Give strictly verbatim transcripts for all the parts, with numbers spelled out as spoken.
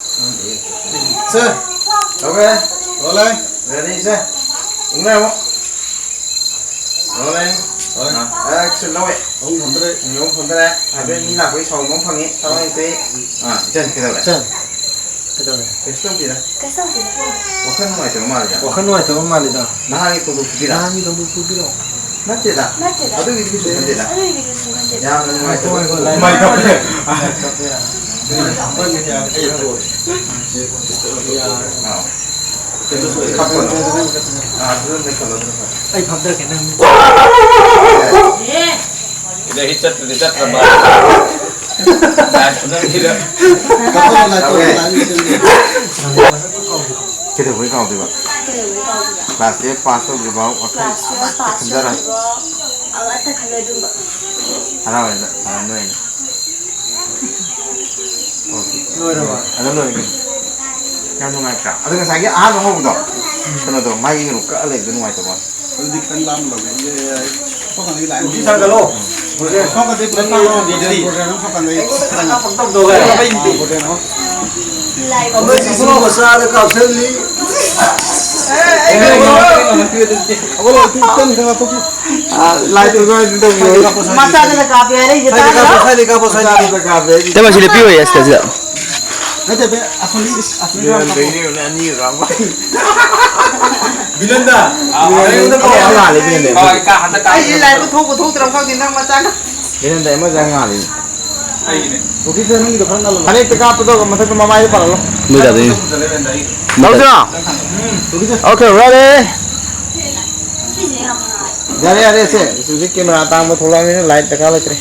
ꯁꯦ, ꯇꯧꯔꯦ꯫ Rolling. Ready, ꯁꯦ꯫ ꯎꯪꯂꯦ ꯑꯃꯨꯛ꯫ Rolling. Rolling. ꯑꯥ, action ꯂꯧꯋꯦ꯫ ꯑꯍꯨꯝ ꯐꯝꯗꯔꯦ꯫ ꯃꯤ ꯑꯍꯨꯝ ꯐꯝꯗꯔꯦ꯫ ꯍꯥꯏꯐꯦꯠ ꯃꯤ ꯂꯥꯛꯄꯒꯤ ꯁꯥꯎꯟ ꯑꯃ ꯐꯪꯉꯤ꯫ ꯊꯋꯥꯏ ꯅꯨꯡꯉꯥꯏꯇꯦ꯫ ꯑꯥ, ꯏꯆꯟ ꯀꯩꯗꯧꯔꯦ? ꯏꯆꯟ꯫ ꯀꯩꯗꯧꯔꯦ? ꯀꯩꯁꯨ ꯇꯧꯗꯦꯗ꯫ ꯀꯩꯁꯨ ꯇꯧꯗꯦꯗ꯫ ꯋꯥꯈꯜ ꯅꯨꯡꯉꯥꯏꯇꯕ ꯃꯥꯜꯂꯤꯗ꯫ ꯋꯥꯈꯜ ꯅꯨꯡꯉꯥꯏꯇꯕ ꯃꯥꯜꯂꯤꯗ꯫ ꯅꯍꯥꯟꯒꯤ ꯊꯧꯗꯣꯛꯇꯨꯒꯤꯔ? ꯅꯍꯥꯟꯒꯤ ꯊꯧꯗꯣꯛꯇꯨꯒꯤꯔꯣ? ꯅꯠꯇꯦꯗ꯫ ꯅꯠꯇꯦꯗ꯫ ꯑꯗꯨꯒꯤꯗꯤ ꯀꯩꯁꯨ ꯈꯟꯗꯦꯗ꯫ ꯑꯗꯨꯒꯤꯗꯤ ꯀꯩꯁꯨ ꯈꯟꯗꯦꯗ꯫ ꯌꯥꯝꯅ ꯅꯨꯡꯉꯥꯏꯇꯕ꯫ ꯍꯣꯏ, ꯍꯣꯏ, ꯊꯧꯗꯣꯛ꯫ ꯂꯥꯏ ꯃꯥꯏ ꯀꯞꯄꯦ꯫ ꯀꯞꯄꯦ꯫ ꯑꯥ꯫ ꯀꯞꯄꯅꯣ꯫ ꯑꯥ, ꯑꯗꯨꯗ ꯂꯩꯈꯠꯂꯣ, ꯑꯗꯨꯅ ꯐꯔꯦ꯫ ꯑꯩ ꯐꯝꯊꯔꯛꯀꯦ, ꯅꯪ꯫ ꯑꯦ꯫ ꯁꯤꯗ ꯍꯤꯠ ꯆꯠꯇ꯭ꯔꯗꯤ ꯆꯠꯇ꯭ꯔꯕ꯫ ꯂꯥꯏ ꯈꯨꯅꯝꯁꯤꯗ꯫ ꯀꯩꯗꯧꯕꯩ ꯀꯥꯎꯗꯣꯏꯕ? ꯀꯩꯗꯧꯕꯩ ꯀꯥꯎꯗꯣꯏꯕ? ꯀ꯭ꯂꯥꯁ ꯇꯨꯌꯦꯜꯐ ꯄꯥꯁ ꯇꯧꯗ꯭ꯔꯤꯐꯥꯎ ꯋꯥꯈꯜ ꯀ꯭ꯂꯥꯁ ꯇꯨꯌꯦꯜꯐ ꯑꯃꯠꯇ ꯄꯥꯁ ꯈꯟꯖꯔꯣꯏ꯫ ꯇꯧꯗ꯭ꯔꯤꯕꯣ? ꯑꯃꯠꯇ ꯈꯜꯂꯣꯏ ꯑꯗꯨꯝꯕ꯫ ꯍꯔꯥꯎꯋꯦ, ꯍꯔꯥꯎ ꯅꯣꯏꯅ꯫ ꯑꯣꯀꯦ꯫ ꯂꯣꯏꯔꯕ? ꯑꯗꯨꯝ ꯂꯣꯏꯔꯦ ꯀꯩꯅꯣ꯫ ꯌꯥꯝ ꯅꯨꯡꯉꯥꯏꯇ꯭ꯔꯥ? ꯑꯗꯣ ꯉꯁꯥꯏꯒꯤ ꯑꯍꯥꯟꯕ ꯍꯧꯕꯗꯣ, ꯀꯩꯅꯣꯗꯣ, ꯃꯥꯒꯤ ꯀꯩꯅꯣ ꯀꯛꯑ ꯂꯩꯕꯗꯣ ꯅꯨꯡꯉꯥꯏꯇꯕ ꯋꯥꯅꯤ꯫ ꯑꯗꯨꯗꯤ ꯈꯤꯇꯪ ꯂꯥꯞꯅ ꯂꯧꯒꯦ꯫ ꯁꯣꯝ ꯅꯥꯀꯟꯗꯒꯤ ꯂꯥꯛꯑꯦ꯫ ꯁꯤ ꯊꯥꯡꯒꯠꯂꯣ꯫ ꯁꯣꯝ ꯅꯥꯀꯟꯗꯒꯤ ꯄꯨꯂꯞ ꯊꯥꯡꯒꯠꯂꯣ꯫ ꯁꯣꯝ ꯅꯥꯀꯟꯗꯒꯤ꯫ ꯑꯃꯁꯤꯁꯨ ꯃꯆꯥꯗ ꯀꯥꯞꯁꯤꯜꯂꯤ꯫ ꯑ, ꯂꯥꯏꯠꯇꯨ ꯑꯗꯨꯃꯥꯏꯅ ꯇꯧꯕꯤꯌꯨ꯫ ꯃꯆꯥꯗꯨꯅ ꯀꯥꯞꯄꯦ ꯍꯥꯏꯔꯛꯏꯁꯦ ꯁ꯭ꯋꯥꯏꯗ ꯇꯥꯗ꯭ꯔꯣ? ꯀꯥꯞꯄꯣ, ꯁ꯭ꯋꯥꯏꯗ ꯀꯥꯞꯄꯣ, ꯁ꯭ꯋꯥꯏꯗ ꯀꯥꯞꯄꯦ꯫ ꯃꯆꯥꯗꯨꯅ ꯀꯥꯞꯄꯦ ꯍꯥꯏꯔꯛꯏꯁꯦ꯫ ꯏꯇꯩꯃ, ꯁꯤꯗ ꯄꯤꯌꯣꯌꯦ, ꯁꯤꯗ, ꯁꯤꯗ꯫ ꯅꯠꯇꯦ, ꯕꯦ, ꯑꯁꯣꯝꯒꯤ, ꯑꯁꯣꯝꯒꯤ ꯕꯤꯔꯦꯟꯗꯒꯤ ꯑꯅꯤꯒ ꯀꯥꯞꯄꯣ꯫ ꯕꯤꯅꯟꯗ! ꯑꯃ ꯉꯥꯜꯂꯦ, ꯕꯤꯅꯟꯗ꯫ ꯍꯣꯏ, ꯀꯥ ꯍꯟꯗꯛ ꯀꯥ ꯑꯩꯁꯦ ꯂꯥꯏꯕꯨ ꯊꯣꯛꯄꯨ ꯊꯣꯛꯇ꯭ꯔꯕ ꯈꯪꯗꯦ, ꯅꯪ ꯃꯆꯥꯅ꯫ ꯕꯤꯅꯟꯗ ꯑꯃ ꯉꯥꯜꯂꯤ꯫ ꯑꯩꯒꯤꯅꯦ꯫ ꯐꯅꯦꯛꯇ ꯀꯥꯞꯄꯗꯣ ꯃꯊꯛꯇ ꯃꯃꯥꯏꯗ ꯄꯥꯜꯍꯜꯂꯣ꯫ ꯃꯣꯏ ꯗꯥꯗꯤ꯫ ꯇꯧꯁꯤꯔꯣ? ꯎꯝ꯫ Okay, ready? ꯌꯥꯔꯦ, ꯌꯥꯔꯦ, ꯁꯦ꯫ ꯍꯧꯖꯤꯛ ꯀꯦꯃꯦꯔꯥ ꯑꯇꯥꯡꯕ ꯊꯣꯛꯂꯛꯑꯕꯅꯤꯅ ꯂꯥꯏꯠ ꯗꯔꯀꯥꯔ ꯂꯩꯇ꯭ꯔꯦ꯫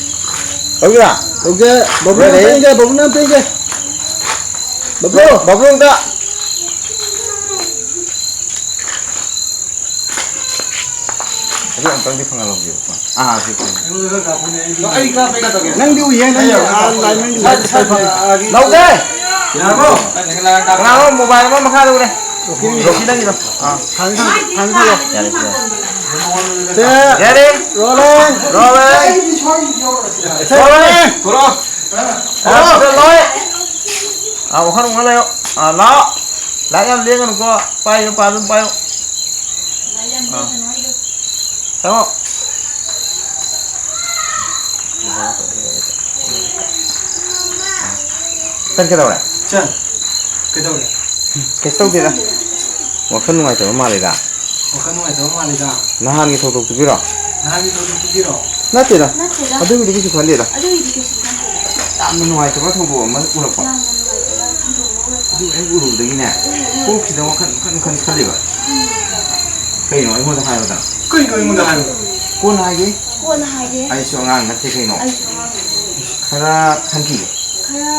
ꯇꯧꯁꯤꯔꯥ? ꯇꯧꯁꯦ꯫ ꯕꯕ꯭ꯂꯨꯅ ready? ꯑꯝꯇ ꯏꯟꯁꯦ, ꯕꯕ꯭ꯂꯨꯅ ꯑꯝꯇ ꯏꯟꯁꯦ꯫ ꯕꯕ꯭ꯂꯨ! ꯕꯕ꯭ꯂꯨ ꯑꯝꯇ꯫ ꯑꯗꯨ ꯑꯝꯇꯪꯗꯤ ꯐꯪꯍꯜꯍꯧꯁꯦꯕꯀꯣ꯫ ꯑꯥ, ꯁꯤ ꯐꯪꯉꯦ꯫ ꯑꯩꯉꯣꯟꯗ ꯈꯔ ꯀꯥꯞꯄꯨꯅꯦ, ꯑꯩꯗꯤ ꯑꯩ ꯀꯥꯞꯄꯦ ꯀꯩꯗꯧꯒꯦ? ꯅꯪꯗꯤ ꯎꯏꯌꯦ, ꯅꯪꯗꯤ ꯑꯩ ꯑꯥ, ꯀꯥꯞꯄꯦ꯫ ꯂꯥꯏꯃꯟꯒꯤ ꯁꯥꯏ-, ꯁꯥꯏ-, ꯐꯪꯉꯦ꯫ ꯑꯥ, ꯌꯥꯔꯕꯣ? ꯀꯅꯥꯅꯣ ꯃꯣꯕꯥꯏꯜ ꯑꯃ ꯃꯈꯥꯗ ꯎꯔꯦ? ꯔꯣꯀꯤ, ꯔꯣꯀꯤ ꯅꯪꯒꯤꯗꯣ꯫ ꯑꯥ꯫ ꯊꯥꯡ, ꯊꯥꯡ, ꯊꯥꯡ ꯊꯥꯡꯒꯠꯂꯣ꯫ ꯌꯥꯔꯦ, ꯌꯥꯔꯦ꯫ ꯁꯦ, ready? Rolling. Rolling. Rolling. ꯊꯣꯛꯂꯛꯑꯣ꯫ ꯑꯥ, ꯂꯣꯏ꯫ ꯑꯥ, ꯋꯥꯈꯜ ꯅꯨꯡꯉꯥꯏ ꯂꯩꯌꯣ꯫ ꯑꯥ, ꯂꯥꯛꯑꯣ꯫ ꯂꯥꯏꯔꯤꯛ ꯌꯥꯝ ꯂꯦꯡꯒꯅꯨꯀꯣ꯫ ꯄꯥꯏꯌꯣ, ꯄꯥ ꯑꯗꯨꯝ ꯄꯥꯏꯌꯣ꯫ ꯂꯥꯏꯔꯤꯛ ꯌꯥꯝ ꯑꯥ꯫ ꯂꯦꯡꯒꯅꯨ ꯍꯥꯏꯗꯣ꯫ ꯆꯪꯉꯣ꯫ ꯆꯟ ꯀꯩꯗꯧꯔꯦ? ꯆꯟ, ꯀꯩꯗꯧꯔꯦ? ꯀꯩꯁꯨ ꯇꯧꯗꯦꯗ꯫ ꯋꯥꯈꯜ ꯅꯨꯡꯉꯥꯏꯇꯕ ꯃꯥꯜꯂꯤꯗ꯫ ꯋꯥꯈꯜ ꯅꯨꯡꯉꯥꯏꯇꯕ ꯃꯥꯜꯂꯤꯗ꯫ ꯅꯍꯥꯟꯒꯤ ꯊꯧꯗꯣꯛꯇꯨꯒꯤꯔꯣ? ꯅꯍꯥꯟꯒꯤ ꯊꯧꯗꯣꯛꯇꯨꯒꯤꯔꯣ? ꯅꯠꯇꯦꯗ꯫ ꯅꯠꯇꯦꯗ꯫ ꯑꯗꯨꯒꯤꯗꯤ ꯀꯩꯁꯨ ꯈꯟꯗꯦꯗ꯫ ꯑꯗꯨꯒꯤꯗꯤ ꯀꯩꯁꯨ ꯈꯟꯗꯦꯗ꯫ ꯌꯥꯝꯅ ꯅꯨꯡꯉꯥꯏꯇꯕ ꯊꯧꯗꯣꯛ ꯑꯃ ꯎꯔꯛꯄ꯫ ꯌꯥꯝꯅ ꯅꯨꯡꯉꯥꯏꯇꯕ ꯊꯧꯗꯣꯛ ꯑꯃ ꯎꯔꯛꯄ꯫ ꯑꯗꯨ ꯍꯦꯛ ꯎꯔꯨꯕꯗꯒꯤꯅꯦ, ꯎꯝ, ꯎꯝ꯫ ꯀꯣꯛꯁꯤꯗ ꯋꯥꯈꯜ ꯃꯈꯟ ꯃꯈꯟ ꯈꯜꯂꯤꯕ꯫ ꯎꯝ꯫ ꯀꯩꯅꯣ ꯑꯩꯉꯣꯟꯗ ꯍꯥꯏꯔꯣꯗꯅ꯫ ꯀꯩꯅꯣ ꯑꯩꯉꯣꯟꯗ ꯍꯥꯏꯔꯣ? ꯀꯣꯟꯅ ꯍꯥꯏꯒꯦ꯫ ꯀꯣꯟꯅ ꯍꯥꯏꯒꯦ꯫ ꯑꯩꯁꯨ ꯑꯉꯥꯡ ꯅꯠꯇꯦ ꯀꯩꯅꯣ꯫ ꯑꯩꯁꯨ ꯑꯉꯥꯡ ꯅꯠꯇꯦ꯫ ꯈꯔ ꯈꯟꯈꯤꯒꯦ꯫ ꯈꯔ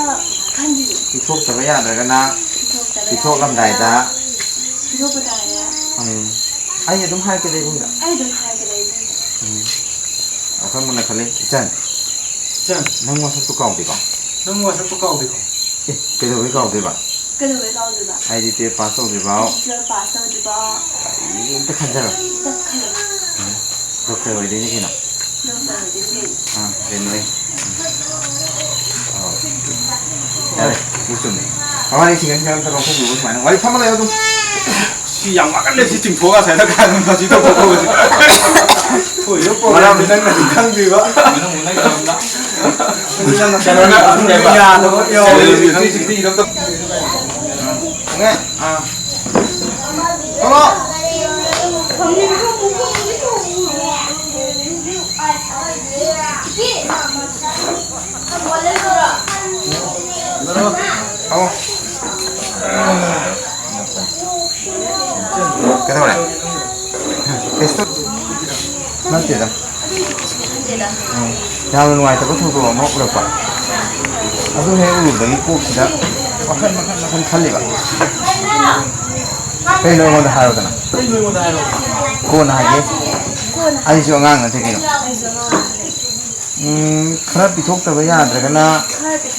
ꯈꯟꯈꯤꯒꯦ꯫ ꯄꯤꯊꯣꯛꯇꯕ ꯌꯥꯗ꯭ꯔꯒꯅ ꯄꯤꯊꯣꯛꯇꯕ ꯄꯤꯊꯣꯛꯂꯝꯗꯥꯏꯗ꯫ ꯌꯥꯗ꯭ꯔꯒꯅ ꯄꯤꯊꯣꯛꯄ ꯇꯥꯔꯦ꯫ ꯎꯝ꯫ ꯑꯩ ꯑꯗꯨꯝ ꯍꯥꯏꯔꯛꯀꯦꯗ ꯏꯕꯨꯡꯗ꯫ ꯑꯩ ꯑꯗꯨꯝ ꯍꯥꯏꯔꯛꯀꯦꯗ ꯏꯕꯨꯡꯗ꯫ ꯎꯝ꯫ ꯋꯥꯈꯜ ꯃꯨꯟꯅ ꯈꯜꯂꯤ꯫ ꯏꯆꯟ, ꯏꯆꯟ꯫ ꯅꯪ ꯋꯥꯁꯛꯇꯣ ꯀꯥꯎꯗꯦꯀꯣ? ꯅꯪ ꯋꯥꯁꯛꯇꯣ ꯀꯥꯎꯗꯦꯀꯣ? ꯑꯦ, ꯀꯩꯗꯧꯕꯩ ꯀꯥꯎꯗꯣꯏꯕ? ꯀꯩꯗꯧꯕꯩ ꯀꯥꯎꯗꯣꯏꯕ? ꯑꯩꯗꯤ twelve pass ꯇꯧꯗ꯭ꯔꯤꯕꯥꯎ ꯑꯩꯗꯤ twelve pass ꯇꯧꯗ꯭ꯔꯤꯕꯥꯎ ꯀꯔꯤꯝꯇ ꯈꯟꯖꯔꯣꯏ꯫ ꯀꯔꯤꯝꯇ ꯈꯜꯂꯣꯏ꯫ ꯎꯝ꯫ Doctor ꯑꯣꯏꯗꯣꯏꯅꯤ ꯀꯩꯅꯣ꯫ Doctor ꯑꯣꯏꯗꯣꯏꯅꯤ ꯀꯩꯅꯣ꯫ ꯑꯥ, ꯀꯩꯅꯣ ꯑꯩ꯫ ꯑꯥꯎ꯫ ꯌꯥꯔꯦ, ꯄꯨ ꯆꯨꯝꯃꯦ꯫ ꯃꯃꯥꯅꯤ ꯁꯤꯡꯒꯜ ꯁꯤꯡꯒꯜ ꯑꯝꯇ ꯂꯧꯊꯣꯛꯄꯤꯌꯨ ꯁꯨꯃꯥꯏꯅ꯫ ꯋꯥꯔꯤ ꯐꯝꯃ ꯂꯩꯌꯨ ꯑꯗꯨꯝ꯫ ꯁꯤ ꯌꯥꯝ ꯋꯥꯒꯜꯂꯦ, ꯁꯤ ꯆꯤꯡꯊꯣꯛꯑꯒ ꯉꯁꯥꯏꯗ ꯀꯥꯟꯗ ꯃꯁꯤ ꯇꯧꯊꯣꯛꯄꯁꯦ꯫ ꯊꯣꯛꯏꯕ ꯄꯣꯠꯁꯦ ꯅꯪꯅꯗꯤ ꯈꯪꯗ꯭ꯔꯤꯕ꯫ ꯃꯅꯨꯡ ꯃꯅꯨꯡ ꯌꯥꯝꯅ꯫ ꯀꯩꯅꯣꯅ ꯌꯥꯗꯕ ꯌꯥꯎꯋꯦ꯫ ꯁꯤ, ꯁꯤ, ꯁꯤ, ꯁꯤ, ꯁꯤ, ꯁꯤ꯫ ꯈꯪꯉꯦ? ꯑꯥ꯫ ꯊꯣꯛꯂꯛꯑꯣ꯫ ꯊꯝꯃꯣ꯫ ꯀꯩꯗꯧꯔꯦ? ꯀꯩꯁꯨ ꯇꯧ-, ꯅꯠꯇꯦꯗ꯫ ꯎꯝ꯫ ꯌꯥꯝꯅ ꯅꯨꯡꯉꯥꯏꯇꯕ ꯊꯧꯗꯣꯛ ꯑꯃ ꯎꯔꯛꯄ꯫ ꯑꯗꯨ ꯍꯦꯛ ꯎꯔꯨꯕꯗꯒꯤ ꯀꯣꯛꯁꯤꯗ ꯋꯥꯈꯜ ꯃꯈꯜ ꯃꯈꯜ ꯈꯜꯂꯤꯕ꯫ ꯀꯩꯅꯣ ꯑꯩꯉꯣꯟꯗ ꯍꯥꯏꯔꯣꯗꯅ꯫ ꯀꯩꯅꯣ ꯑꯩꯉꯣꯟꯗ ꯍꯥꯏꯔꯣ? ꯀꯣꯟꯅ ꯍꯥꯏꯒꯦ꯫ ꯀꯣꯟꯅ꯫ ꯑꯩꯁꯨ ꯑꯉꯥꯡ ꯅꯠꯇꯦ ꯀꯩꯅꯣ꯫ ꯑꯩꯁꯨ ꯑꯉꯥꯡ ꯅꯠꯇꯦ꯫ ꯎꯝ, ꯈꯔ ꯄꯤꯊꯣꯛꯇꯕ ꯌꯥꯗ꯭ꯔꯒꯅ ꯈꯔ ꯄꯤꯊꯣꯛ-